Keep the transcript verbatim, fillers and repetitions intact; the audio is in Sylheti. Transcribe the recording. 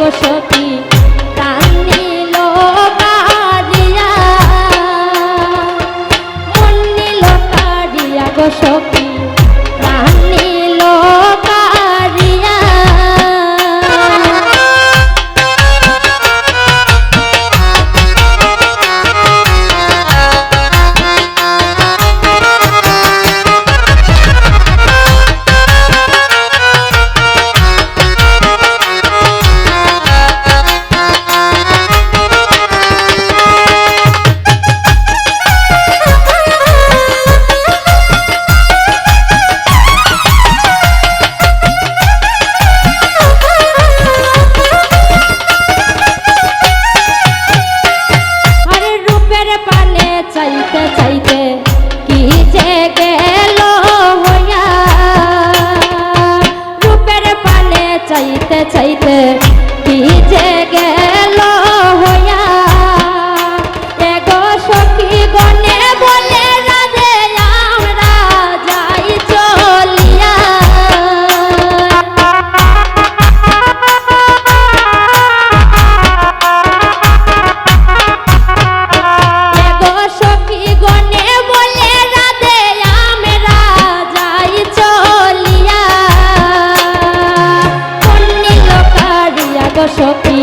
গো সখী, প্রাণ নিল কাড়িয়া, মন নিল কাড়িয়া গো সখী, প্রাণ নিল কাড়িয়া। আরে রূপের পানে চাইতে চাইতে কি যে গেল হইয়া, রূপের পানে চাইতে চাইতে কি যে গেল হইয়া। এগো সখী গণে বলে রাধে আমরা যাই চলিয়া। এগো সখী গণে বলে রাধে আমরা যাই চলিয়া। মন নিল কাড়িয়া গো সখী,